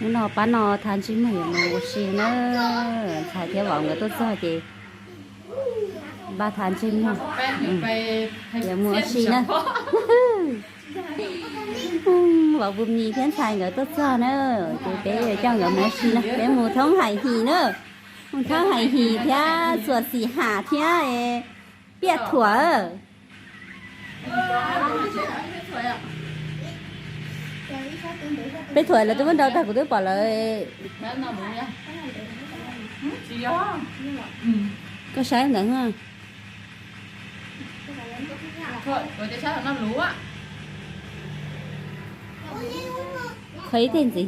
Hnub no pab no Thaj ntsej muag yuav mus ua si na. Ntxhais thiab vauv nkawd tuaj txog ces pab Thaj ntsej muag yuav mus ua si na. Vauv Pus Mis thiab ntxhais nkawd tuaj txog na, ces peb yuav coj nkawd mus ua si na, peb mus thoob Hais His na, mus thoob Hais His thiab Xuas Xim Ham thiab Piaj Thuam. Peb Thuam lawv twb muab nrau tag, kuv twb pom lawv. Koj saib ntawd. Qhov ib tej ntxiv.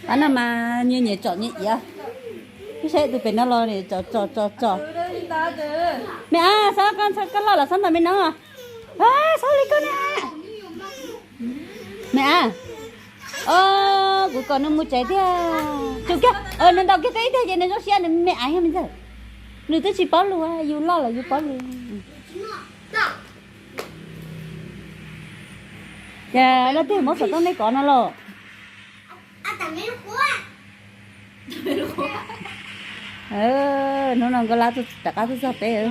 Pab no mas nyias nyias tsom nyias iav. Peb saib tus pem no los tsom tsom tsom tsom. Me ab, xob koj loj los xob ntawm me no. Xob li koj na. Me ab. Kuv kom nws mus tsev tiag. Tsuas kiag, nws ntaus kiag tau ib teg ces nws zoo siab, nws me ab yog me ntxawg. Nws twb tsis paub lus, yus loj los yus paub lus. Cas leej twg muab xov tooj nej kov no los? Hnub no Nkauj Lab rov qab tuaj txog peb,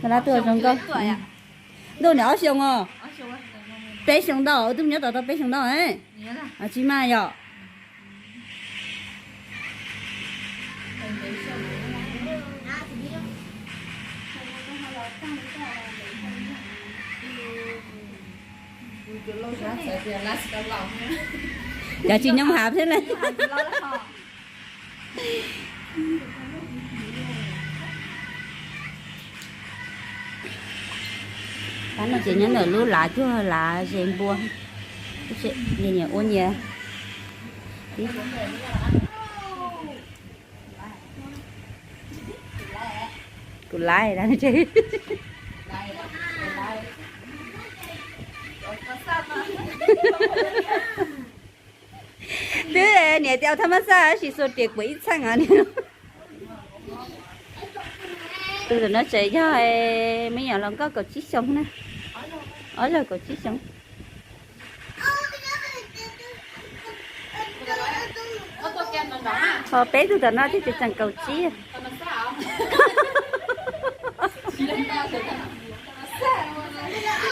Nkauj Lab tuaj zoo nkauj. Ntuj, niam ob xyoos os. Peb xyoos ntau, twb nyob tom tau peb xyoos ntau. Tsis mas yom. Cov tsis nyob hav thiab na. Pab no ces nyob ntawm lub lav cuag lav ze npua. Nyias nyias ua nyias. Kuv laib. Twb niam tias thaj mab xaj tab sis xuas riam kuam ib txheej os. Tus ntawm no tseem yog me nyuam hluas nkauj kaum tsib xyoos na, ob zaug kaum tsib xyoos. Ho peb tug tom no thiaj tseem kaum tsib.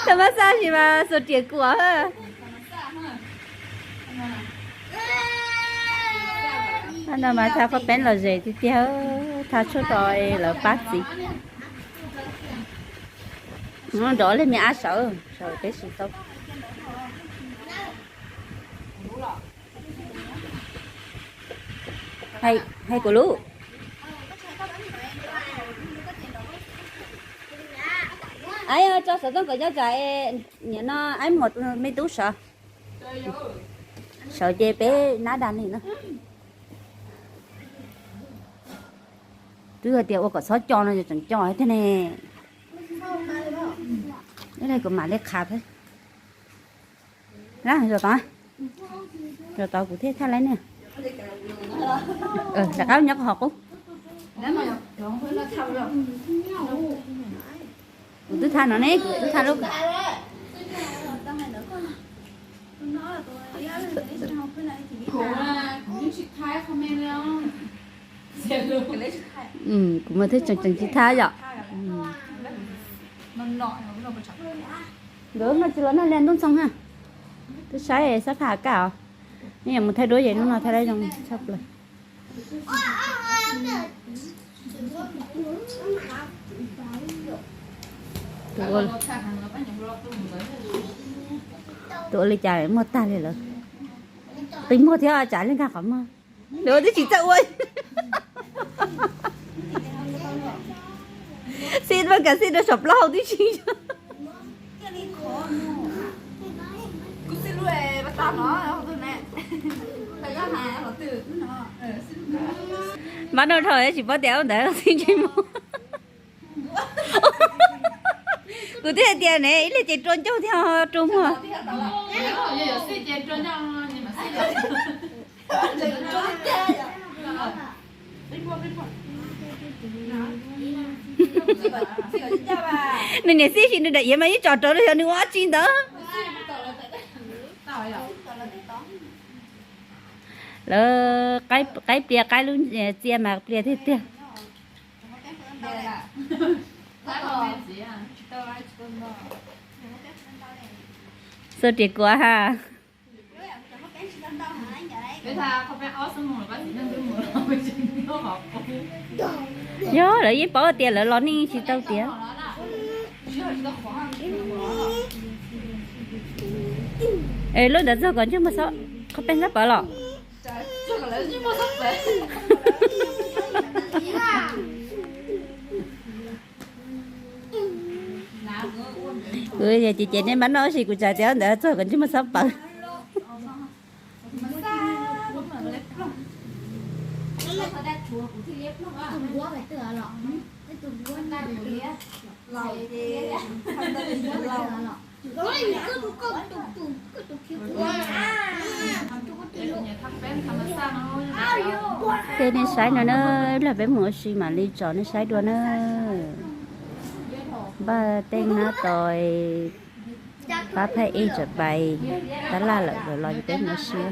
Thaj mab xaj sis mas xuas riam kuam. No mas Thaj Qhov Peeb los ze tiag tiag, Thaj tshuaj to lawv pab txiv. Nrov li me ab sawv, sawv peb sim tau. Hais kuv lub. Aib, tso xov tooj kom cov tsam, nim no aib muam tus me tub sawv. Sawv ces peb nab dag li na. Twb hais tias ua kom txhob co no tseem co thiab ne. Ib leeg kuv mam li qhav thiab. Zaum tod, zaum tod kuv thiaj thaij laib ne. Rov qab nyob qhov qub. Kuv twb thaij no ne, kuv twb thaij lub. Kuv mas thiaj tseem tseem tsis thab yom. Nkawd no tsis los noj li ntuj ntxoo ha. Twb saib sab phaj kaj os. Nej yuav mus thaij duab ces hnub no thaij laib zoo tshaj plaws. Tus ua li cas muag tag li lawm. Qi muag thiab tsam li nkag qhov muag. Lawv twb tsis txawj ua. Xij muaj kas xij rau saum plaub hau tib si. Mas no dhau tsis paub tias ntawd xij ntsej muag. Kuv twb hais tias ne ib leeg ces rua ncauj thiab rua muag. Nws niam xib sis nws daim iav mas yeej tsom rau los yog nws ua dab tsi ntawd. Lawv qaib plias qaib lub txia mas plias tiag tiag. Xub riam kuav ha. Yog lawv yeej paub tias lawv los nej tsis tau tias. Lub ntawd txog kom ntsej muag xob, qhov peb ntxab pawv los. Ces ces nej npaj noj ib si, kuv tsav tias ntawd txog kom ntsej muag xob pawv. Tej nej saib no na, los peb mus ua si mam li tso nej saib dua na. Npaj tej nab tos pab phaib ej tsam pais tab laj lawm los ces peb mus ua si.